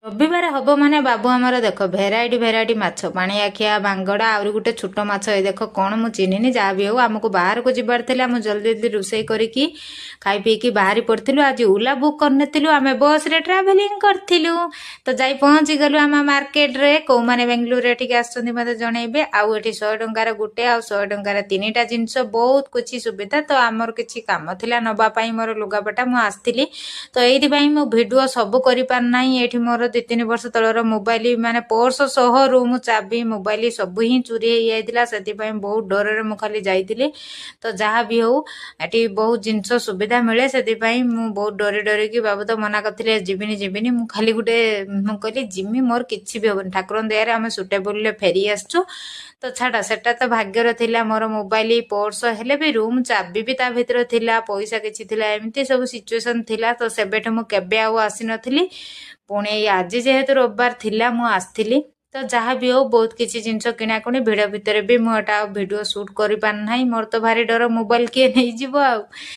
ରବିବାର ହବ ମାନେ ବାବୁ ଆମର ଦେଖ ଭେରାଇଟି ଭେରାଇଟି ମାଛ, ପାଣିଆଖିଆ, ବାଙ୍ଗଡ଼ା, ଆହୁରି ଗୋଟେ ଛୋଟ ମାଛ। ଏଇ ଦେଖ, କ'ଣ ମୁଁ ଚିହ୍ନିନି। ଯାହା ବି ହଉ, ଆମକୁ ବାହାରକୁ ଯିବାର ଥିଲା। ମୁଁ ଜଲ୍ଦି ଜଲ୍ଦି ରୋଷେଇ କରିକି ଖାଇ ପିଇକି ବାହାରି ପଡ଼ିଥିଲୁ। ଆଜି ଓଲା ବୁକ୍ କରିନଥିଲୁ, ଆମେ ବସ୍ରେ ଟ୍ରାଭେଲିଂ କରିଥିଲୁ। ତ ଯାଇ ପହଞ୍ଚିଗଲୁ ଆମ ମାର୍କେଟରେ। କେଉଁମାନେ ବେଙ୍ଗଲୁରୁରେ ଏଠିକି ଆସୁଛନ୍ତି, ମୋତେ ଜଣେଇବେ। ଆଉ ଏଠି 100 ଟଙ୍କାର ଗୋଟେ ଆଉ 100 ଟଙ୍କାର ତିନିଟା ଜିନିଷ, ବହୁତ କିଛି ସୁବିଧା। ତ ଆମର କିଛି କାମ ଥିଲା ନେବା ପାଇଁ ମୋର ଲୁଗାପଟା, ମୁଁ ଆସିଥିଲି। ତ ଏଇଥିପାଇଁ ମୁଁ ଭିଡ଼ିଓ ସବୁ କରିପାରୁନାହିଁ। ଏଇଠି ମୋର 2-3 ବର୍ଷ ତଳର ମୋବାଇଲ, ମାନେ ପର୍ସ ସହ ରୁମ୍ ଚାବି, ମୋବାଇଲ ସବୁ ହିଁ ଚୋରି ହେଇଯାଇଥିଲା। ସେଥିପାଇଁ ବହୁତ ଡରରେ ମୁଁ ଖାଲି ଯାଇଥିଲି। ତ ଯାହା ବି ହଉ, ଏଠି ବହୁତ ଜିନିଷ ସୁବିଧା ମିଳେ। ସେଥିପାଇଁ ମୁଁ ବହୁତ ଡରି ଡରିକି, ବାବୁ ତ ମନା କରିଥିଲେ ଯିବିନି ଯିବିନି, ମୁଁ ଖାଲି ଗୋଟେ ମୁଁ କହିଲି ଯିମି, ମୋର କିଛି ବି ହବନି। ଠାକୁରଙ୍କ ଦୟାରେ ଆମେ ସୁଟେବୁଲରେ ଫେରି ଆସିଛୁ। ତ ଛାଡ଼, ସେଟା ତ ଭାଗ୍ୟରେ ଥିଲା। ମୋର ମୋବାଇଲ, ପର୍ସ ହେଲେ ବି ରୁମ୍ ଚାବି ବି ତା ଭିତରେ ଥିଲା, ପଇସା କିଛି ଥିଲା, ଏମିତି ସବୁ ସିଚୁଏସନ୍ ଥିଲା। ତ ସେବେଠୁ ମୁଁ କେବେ ଆଉ ଆସିନଥିଲି। ପୁଣି ଏଇ ଆଜି ଯେହେତୁ ରବିବାର ଥିଲା, ମୁଁ ଆସିଥିଲି। ତ ଯାହା ବି ହଉ, ବହୁତ କିଛି ଜିନିଷ କିଣାକୁଣି, ଭିଡ଼ ଭିତରେ ବି ମୁଁ ଏଟା ଆଉ ଭିଡ଼ିଓ ସୁଟ୍ କରିପାରୁନାହିଁ। ମୋର ତ ଭାରି ଡର, ମୋବାଇଲ କିଏ ନେଇଯିବ ଆଉ।